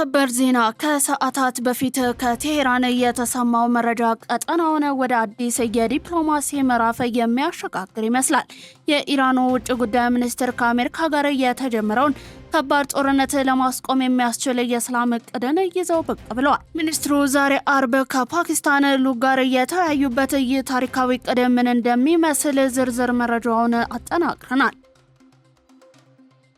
ሰበር ዜና። ከሰዓታት በፊት ከቴሄራን የተሰማው መረጃ ቀጠናውን ወደ አዲስ የዲፕሎማሲ ምዕራፍ የሚያሸጋግር ይመስላል። የኢራኑ ውጭ ጉዳይ ሚኒስትር ከአሜሪካ ጋር የተጀመረውን ከባድ ጦርነት ለማስቆም የሚያስችል የሰላም እቅድን ይዘው ብቅ ብለዋል። ሚኒስትሩ ዛሬ አርብ ከፓኪስታን ልዑክ ጋር የተወያዩበት ይህ ታሪካዊ እቅድ ምን እንደሚመስል ዝርዝር መረጃውን አጠናቅረናል።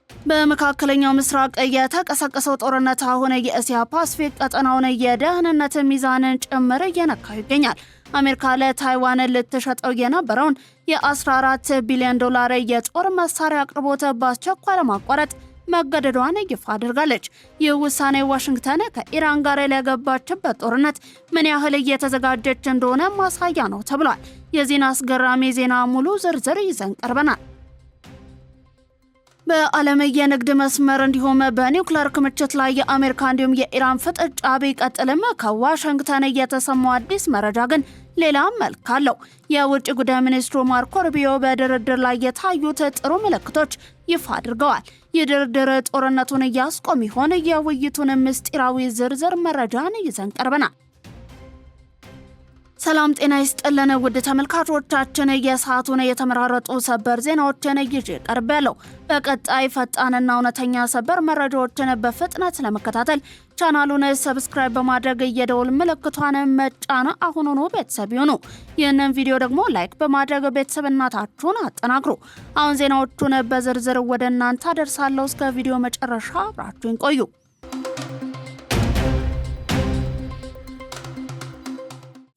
በመካከለኛው ምስራቅ የተቀሰቀሰው ጦርነት አሁን የእስያ ፓስፊክ ቀጠናውን የደህንነት ሚዛንን ጭምር እየነካው ይገኛል። አሜሪካ ለታይዋን ልትሸጠው የነበረውን የ14 ቢሊዮን ዶላር የጦር መሳሪያ አቅርቦት በአስቸኳይ ለማቋረጥ መገደዷን ይፋ አድርጋለች። ይህ ውሳኔ ዋሽንግተን ከኢራን ጋር ለገባችበት ጦርነት ምን ያህል እየተዘጋጀች እንደሆነ ማሳያ ነው ተብሏል። የዚህን አስገራሚ ዜና ሙሉ ዝርዝር ይዘን ቀርበናል። በዓለም የንግድ መስመር እንዲሁም በኒውክሌር ክምችት ላይ የአሜሪካ እንዲሁም የኢራን ፍጥጫ ቢቀጥልም ከዋሽንግተን የተሰማው አዲስ መረጃ ግን ሌላ መልክ አለው። የውጭ ጉዳይ ሚኒስትሩ ማርኮ ሩቢዮ በድርድር ላይ የታዩት ጥሩ ምልክቶች ይፋ አድርገዋል። ይህ ድርድር ጦርነቱን እያስቆም ይሆን? የውይይቱን ምስጢራዊ ዝርዝር መረጃን ይዘን ቀርበናል። ሰላም ጤና ይስጥልን ውድ ተመልካቾቻችን፣ የሰዓቱን የተመራረጡ ሰበር ዜናዎችን ይዤ ቀርቤያለሁ። በቀጣይ ፈጣንና እውነተኛ ሰበር መረጃዎችን በፍጥነት ለመከታተል ቻናሉን subscribe በማድረግ የደወል ምልክቷን መጫን አሁኑኑ ቤተሰብ ይሁኑ። ይህንን ቪዲዮ ደግሞ like በማድረግ ቤተሰብነታችሁን አጠናክሩ። አሁን ዜናዎቹን በዝርዝር ወደ እናንተ አደርሳለሁ። እስከ ቪዲዮ መጨረሻ አብራችሁን ቆዩ።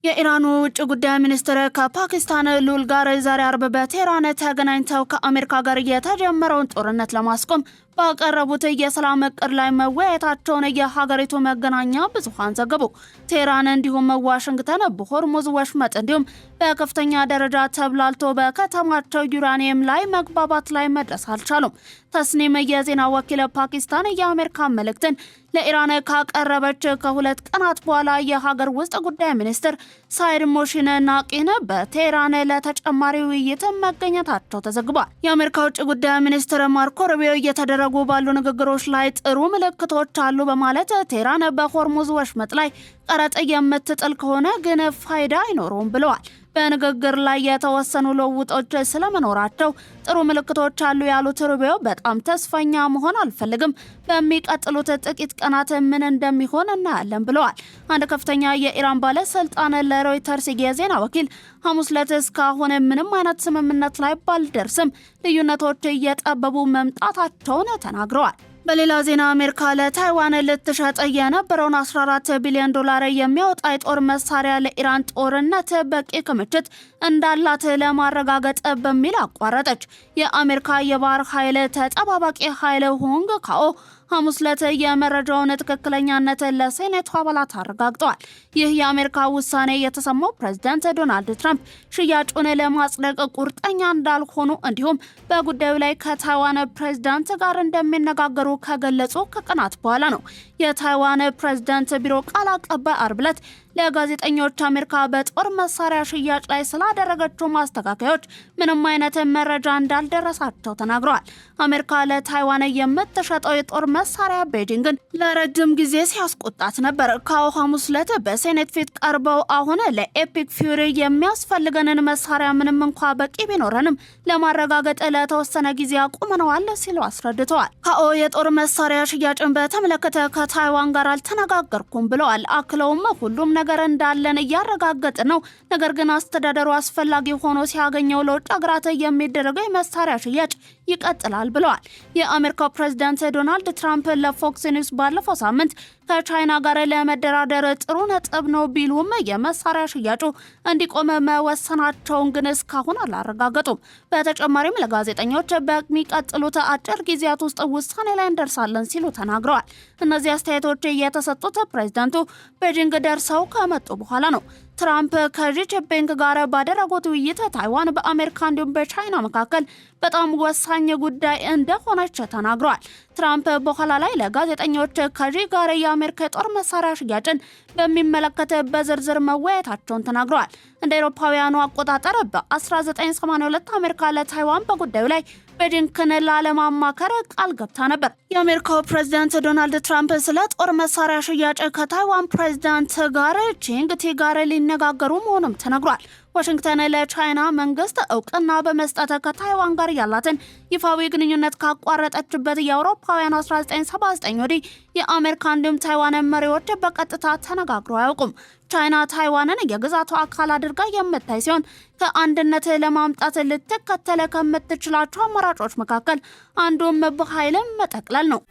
የኢራኑ ውጭ ጉዳይ ሚኒስትር ከፓኪስታን ልዑል ጋር ዛሬ አርብ በቴህራን ተገናኝተው ከአሜሪካ ጋር የተጀመረውን ጦርነት ለማስቆም ባቀረቡት የሰላም እቅድ ላይ መወያየታቸውን የሀገሪቱ መገናኛ ብዙሃን ዘገቡ። ቴህራን እንዲሁም ዋሽንግተን በሆርሙዝ ወሽመጥ እንዲሁም በከፍተኛ ደረጃ ተብላልቶ በከተማቸው ዩራኒየም ላይ መግባባት ላይ መድረስ አልቻሉም። ተስኒም የዜና ወኪል ፓኪስታን የአሜሪካ መልእክትን ለኢራን ካቀረበች ከ2 ቀናት በኋላ የሀገር ውስጥ ጉዳይ ሚኒስትር ሳይድ ሞሽን ናቅቪ በቴህራን ለተጨማሪ ውይይት መገኘታቸው ተዘግቧል። የአሜሪካ ውጭ ጉዳይ ሚኒስትር ማርኮ ሩቢዮ እየተደረጉ ባሉ ንግግሮች ላይ ጥሩ ምልክቶች አሉ በማለት ቴህራን በሆርሙዝ ወሽመጥ ላይ ቀረጥ የምትጥል ከሆነ ግን ፋይዳ አይኖረውም ብለዋል። በንግግር ላይ የተወሰኑ ለውጦች ስለመኖራቸው ጥሩ ምልክቶች አሉ ያሉት ሩቢዮ በጣም ተስፈኛ መሆን አልፈልግም፣ በሚቀጥሉት ጥቂት ቀናት ምን እንደሚሆን እናያለን ብለዋል። አንድ ከፍተኛ የኢራን ባለስልጣን ለሮይተርስ የዜና ወኪል ሐሙስ ዕለት እስካሁን ምንም አይነት ስምምነት ላይ ባልደርስም ልዩነቶች እየጠበቡ መምጣታቸውን ተናግረዋል። በሌላ ዜና አሜሪካ ለታይዋን ልትሸጥ የነበረውን 14 ቢሊዮን ዶላር የሚያወጣ የጦር መሳሪያ ለኢራን ጦርነት በቂ ክምችት እንዳላት ለማረጋገጥ በሚል አቋረጠች። የአሜሪካ የባህር ኃይል ተጠባባቂ ኃይል ሆንግ ካኦ ሐሙስ ዕለት የመረጃውን ትክክለኛነት ለሴኔቱ አባላት አረጋግጠዋል። ይህ የአሜሪካ ውሳኔ የተሰማው ፕሬዝዳንት ዶናልድ ትራምፕ ሽያጩን ለማጽደቅ ቁርጠኛ እንዳልሆኑ እንዲሁም በጉዳዩ ላይ ከታይዋን ፕሬዝዳንት ጋር እንደሚነጋገሩ ከገለጹ ከቀናት በኋላ ነው። የታይዋን ፕሬዝዳንት ቢሮ ቃል አቀባይ አርብ ዕለት ለጋዜጠኞች አሜሪካ በጦር መሳሪያ ሽያጭ ላይ ስላደረገችው ማስተካከያዎች ምንም አይነት መረጃ እንዳልደረሳቸው ተናግረዋል። አሜሪካ ለታይዋን የምትሸጠው የጦር መሳሪያ ቤጂንግን ለረጅም ጊዜ ሲያስቆጣት ነበር። ካኦ ሐሙስ ዕለት በሴኔት ፊት ቀርበው አሁን ለ Epic Fury የሚያስፈልገንን መሳሪያ ምንም እንኳ በቂ ቢኖረንም ለማረጋገጥ ለተወሰነ ጊዜ አቁመነዋል ሲሉ አስረድተዋል። ካኦ የጦር መሳሪያ ሽያጭን በተመለከተ ከታይዋን ጋር አልተነጋገርኩም ብለዋል። አክለውም ሁሉም ነገር እንዳለን እያረጋገጥን ነው፣ ነገር ግን አስተዳደሩ አስፈላጊ ሆኖ ሲያገኘው ለውጭ ሀገራት የሚደረገው የመሳሪያ ሽያጭ ይቀጥላል ብለዋል። የአሜሪካው ፕሬዚዳንት ዶናልድ ትራምፕ ለፎክስ ኒውስ ባለፈው ሳምንት ከቻይና ጋር ለመደራደር ጥሩ ነጥብ ነው ቢሉም የመሳሪያ ሽያጩ እንዲቆም መወሰናቸውን ግን እስካሁን አላረጋገጡም። በተጨማሪም ለጋዜጠኞች በሚቀጥሉት አጭር ጊዜያት ውስጥ ውሳኔ ላይ እንደርሳለን ሲሉ ተናግረዋል። እነዚህ አስተያየቶች የተሰጡት ፕሬዚዳንቱ ቤጂንግ ደርሰው ከመጡ በኋላ ነው። ትራምፕ ከዢ ጂንፒንግ ጋር ባደረጉት ውይይት ታይዋን በአሜሪካ እንዲሁም በቻይና መካከል በጣም ወሳኝ ጉዳይ እንደሆነች ተናግረዋል። ትራምፕ በኋላ ላይ ለጋዜጠኞች ከዢ ጋር የአሜሪካ የጦር መሳሪያ ሽያጭን በሚመለከት በዝርዝር መወያየታቸውን ተናግረዋል። እንደ አውሮፓውያኑ አቆጣጠር በ1982 አሜሪካ ለታይዋን በጉዳዩ ላይ ቤጂንግን ላለማማከር ቃል ገብታ ነበር። የአሜሪካው ፕሬዚዳንት ዶናልድ ትራምፕ ስለ ጦር መሳሪያ ሽያጭ ከታይዋን ፕሬዚዳንት ጋር ቺንግቲ ጋር ሊነጋገሩ መሆኑም ተነግሯል። ዋሽንግተን ለቻይና መንግስት እውቅና በመስጠት ከታይዋን ጋር ያላትን ይፋዊ ግንኙነት ካቋረጠችበት የአውሮፓውያኑ 1979 ወዲህ የአሜሪካ እንዲሁም ታይዋን መሪዎች በቀጥታ ተነጋግረው አያውቁም። ቻይና ታይዋንን የግዛቷ አካል አድርጋ የምታይ ሲሆን ከአንድነት ለማምጣት ልትከተል ከምትችላቸው አማራጮች መካከል አንዱም በኃይል መጠቅለል ነው።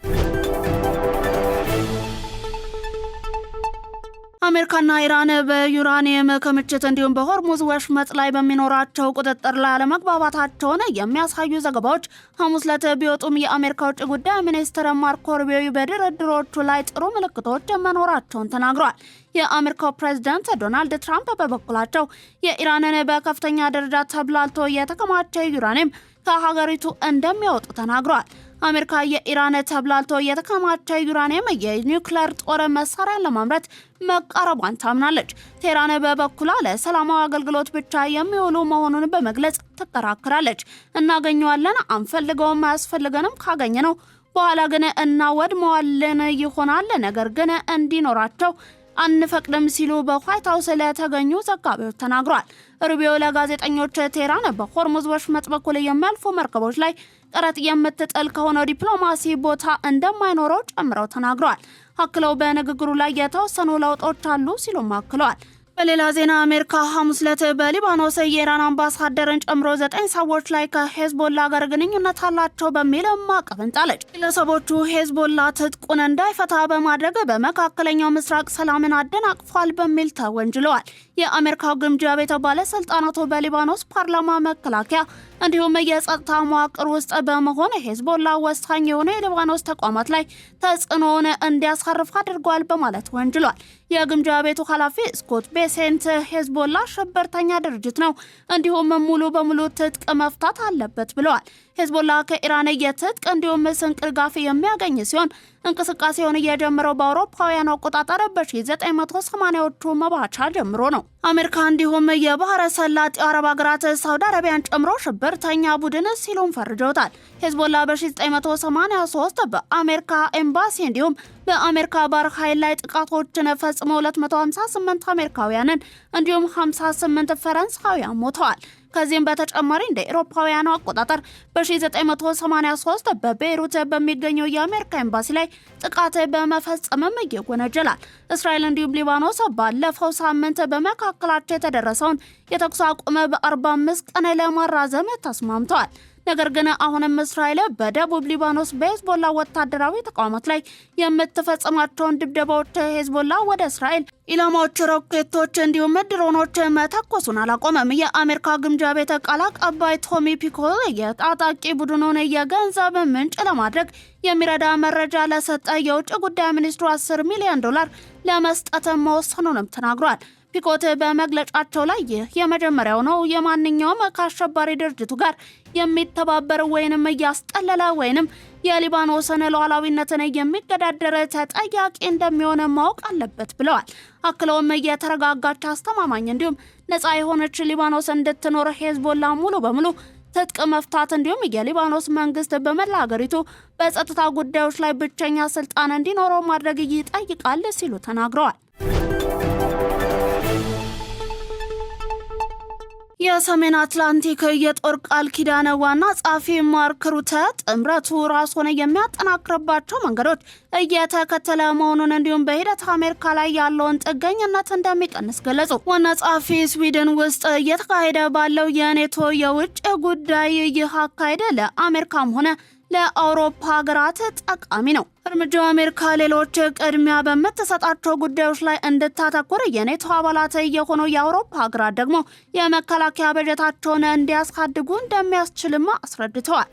አሜሪካና ኢራን በዩራኒየም ክምችት እንዲሁም በሆርሙዝ ወሽመጥ ላይ በሚኖራቸው ቁጥጥር ላይ አለመግባባታቸውን የሚያሳዩ ዘገባዎች ሐሙስ ዕለት ቢወጡም የአሜሪካ ውጭ ጉዳይ ሚኒስትር ማርኮ ሩቢዮ በድርድሮቹ ላይ ጥሩ ምልክቶች መኖራቸውን ተናግረዋል። የአሜሪካው ፕሬዝዳንት ዶናልድ ትራምፕ በበኩላቸው የኢራንን በከፍተኛ ደረጃ ተብላልቶ የተከማቸ ዩራኒየም ከሀገሪቱ እንደሚያወጡ ተናግረዋል። አሜሪካ የኢራን ተብላልቶ የተከማቸ ዩራኒየም የኒውክሌር ጦር መሳሪያን ለማምረት መቃረቧን ታምናለች። ቴህራን በበኩሏ ለሰላማዊ አገልግሎት ብቻ የሚውሉ መሆኑን በመግለጽ ትከራከራለች። እናገኘዋለን፣ አንፈልገውም፣ አያስፈልገንም፣ ካገኘ ነው በኋላ ግን እናወድመዋለን ይሆናል፣ ነገር ግን እንዲኖራቸው አንፈቅድም ሲሉ በዋይት ሀውስ ለተገኙ ዘጋቢዎች ተናግረዋል። ሩቢዮ ለጋዜጠኞች ቴህራን በሆርሙዝ ወሽመጥ በኩል የሚያልፉ መርከቦች ላይ ቀረጥ የምትጥል ከሆነ ዲፕሎማሲ ቦታ እንደማይኖረው ጨምረው ተናግረዋል። አክለው በንግግሩ ላይ የተወሰኑ ለውጦች አሉ ሲሉም አክለዋል። በሌላ ዜና አሜሪካ ሐሙስ ዕለት በሊባኖስ የኢራን አምባሳደርን ጨምሮ 9 ሰዎች ላይ ከሄዝቦላ ጋር ግንኙነት አላቸው በሚል ማዕቀብን ጣለች። ግለሰቦቹ ሄዝቦላ ትጥቁን እንዳይፈታ በማድረግ በመካከለኛው ምስራቅ ሰላምን አደናቅፏል በሚል ተወንጅለዋል። የአሜሪካው ግምጃ ቤት ባለስልጣናቱ በሊባኖስ ፓርላማ፣ መከላከያ እንዲሁም የጸጥታ መዋቅር ውስጥ በመሆን ሄዝቦላ ወሳኝ የሆኑ የሊባኖስ ተቋማት ላይ ተጽዕኖውን እንዲያሳርፍ አድርጓል በማለት ወንጅሏል። የግምጃ ቤቱ ኃላፊ ስኮት ቤሴንት ሄዝቦላ ሽብርተኛ ድርጅት ነው፣ እንዲሁም ሙሉ በሙሉ ትጥቅ መፍታት አለበት ብለዋል። ሄዝቦላ ከኢራን የትጥቅ እንዲሁም ስንቅ ድጋፍ የሚያገኝ ሲሆን እንቅስቃሴውን የጀመረው በአውሮፓውያኑ አቆጣጠር በ1980ዎቹ መባቻ ጀምሮ ነው። አሜሪካ እንዲሁም የባህረ ሰላጤው አረብ ሀገራት ሳውዲ አረቢያን ጨምሮ ሽብርተኛ ቡድን ሲሉም ፈርጀውታል። ሄዝቦላ በ1983 በአሜሪካ ኤምባሲ እንዲሁም በአሜሪካ ባህር ኃይል ላይ ጥቃቶችን ፈጽሞ 258 አሜሪካውያንን እንዲሁም 58 ፈረንሳውያን ሞተዋል። ከዚህም በተጨማሪ እንደ ኤሮፓውያኑ አቆጣጠር በ1983 በቤይሩት በሚገኘው የአሜሪካ ኤምባሲ ላይ ጥቃት በመፈጸምም ይወነጀላል። እስራኤል እንዲሁም ሊባኖስ ባለፈው ሳምንት በመካከላቸው የተደረሰውን የተኩስ አቁም በ45 ቀን ለማራዘም ተስማምተዋል። ነገር ግን አሁንም እስራኤል በደቡብ ሊባኖስ በሄዝቦላ ወታደራዊ ተቋማት ላይ የምትፈጽማቸውን ድብደባዎች ሄዝቦላ ወደ እስራኤል ኢላማዎች ሮኬቶች እንዲሁም ድሮኖች መተኮሱን አላቆመም። የአሜሪካ ግምጃ ቤት ቃል አቀባይ ቶሚ ፒኮል የታጣቂ ቡድኑን የገንዘብ ምንጭ ለማድረግ የሚረዳ መረጃ ለሰጠ የውጭ ጉዳይ ሚኒስትሩ $10 ሚሊዮን ለመስጠት መወሰኑንም ተናግሯል። ፒኮት በመግለጫቸው ላይ ይህ የመጀመሪያው ነው፣ የማንኛውም ከአሸባሪ ድርጅቱ ጋር የሚተባበር ወይንም እያስጠለለ ወይንም የሊባኖስን ሉዓላዊነትን የሚገዳደር ተጠያቂ እንደሚሆን ማወቅ አለበት ብለዋል። አክለውም የተረጋጋች አስተማማኝ እንዲሁም ነፃ የሆነች ሊባኖስ እንድትኖር ሄዝቦላ ሙሉ በሙሉ ትጥቅ መፍታት እንዲሁም የሊባኖስ መንግስት በመላ ሀገሪቱ በጸጥታ ጉዳዮች ላይ ብቸኛ ስልጣን እንዲኖረው ማድረግ ይጠይቃል ሲሉ ተናግረዋል። የሰሜን አትላንቲክ የጦር ቃል ኪዳን ዋና ጸሐፊ ማርክ ሩተ ጥምረቱ ራሱን የሚያጠናክርባቸው መንገዶች እየተከተለ መሆኑን እንዲሁም በሂደት አሜሪካ ላይ ያለውን ጥገኝነት እንደሚቀንስ ገለጹ። ዋና ጸሐፊ ስዊድን ውስጥ እየተካሄደ ባለው የኔቶ የውጭ ጉዳይ ይህ አካሄድ ለአሜሪካም ሆነ ለአውሮፓ ሀገራት ጠቃሚ ነው። እርምጃው አሜሪካ ሌሎች ቅድሚያ በምትሰጣቸው ጉዳዮች ላይ እንድታተኩር፣ የኔቶ አባላት የሆኑ የአውሮፓ ሀገራት ደግሞ የመከላከያ በጀታቸውን እንዲያሳድጉ እንደሚያስችልም አስረድተዋል።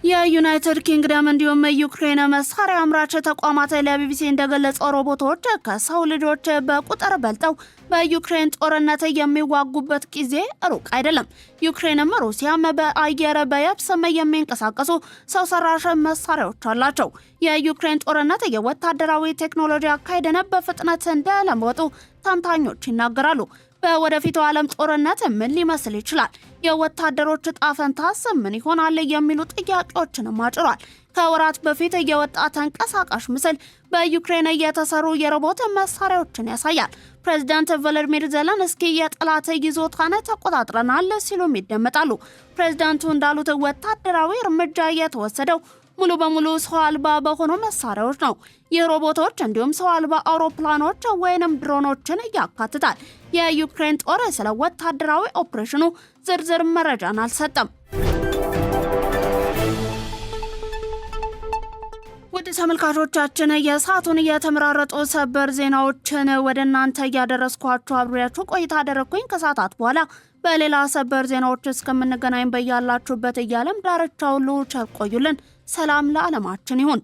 የዩናይትድ ኪንግደም እንዲሁም ዩክሬን መሳሪያ አምራች ተቋማት ለቢቢሲ እንደገለጸው ሮቦቶች ከሰው ልጆች በቁጥር በልጠው በዩክሬን ጦርነት የሚዋጉበት ጊዜ ሩቅ አይደለም። ዩክሬንም ሩሲያም በአየር በየብስም የሚንቀሳቀሱ ሰው ሰራሽ መሳሪያዎች አላቸው። የዩክሬን ጦርነት የወታደራዊ ቴክኖሎጂ አካሄድን በፍጥነት እንደለወጡ ተንታኞች ይናገራሉ። በወደፊቱ ዓለም ጦርነት ምን ሊመስል ይችላል? የወታደሮች ዕጣ ፈንታስ ምን ይሆናል? የሚሉ ጥያቄዎችንም አጭሯል። ከወራት በፊት የወጣ ተንቀሳቃሽ ምስል በዩክሬን የተሰሩ የሮቦት መሳሪያዎችን ያሳያል። ፕሬዚዳንት ቮሎዲሚር ዘለንስኪ የጠላት ይዞታን ተቆጣጥረናል ሲሉም ይደመጣሉ። ፕሬዚዳንቱ እንዳሉት ወታደራዊ እርምጃ የተወሰደው ሙሉ በሙሉ ሰው አልባ በሆኑ መሳሪያዎች ነው። ይህ ሮቦቶች እንዲሁም ሰው አልባ አውሮፕላኖች ወይንም ድሮኖችን ያካትታል። የዩክሬን ጦር ስለ ወታደራዊ ኦፕሬሽኑ ዝርዝር መረጃን አልሰጠም። ውድ ተመልካቾቻችን፣ የሰዓቱን የተመራረጡ ሰበር ዜናዎችን ወደ እናንተ እያደረስኳችሁ አብሬያችሁ ቆይታ አደረግኩኝ። ከሰዓታት በኋላ በሌላ ሰበር ዜናዎች እስከምንገናኝ በያላችሁበት እያለም ዳርቻ ሁሉ ቸር ቆዩልን። ሰላም ለዓለማችን ይሁን።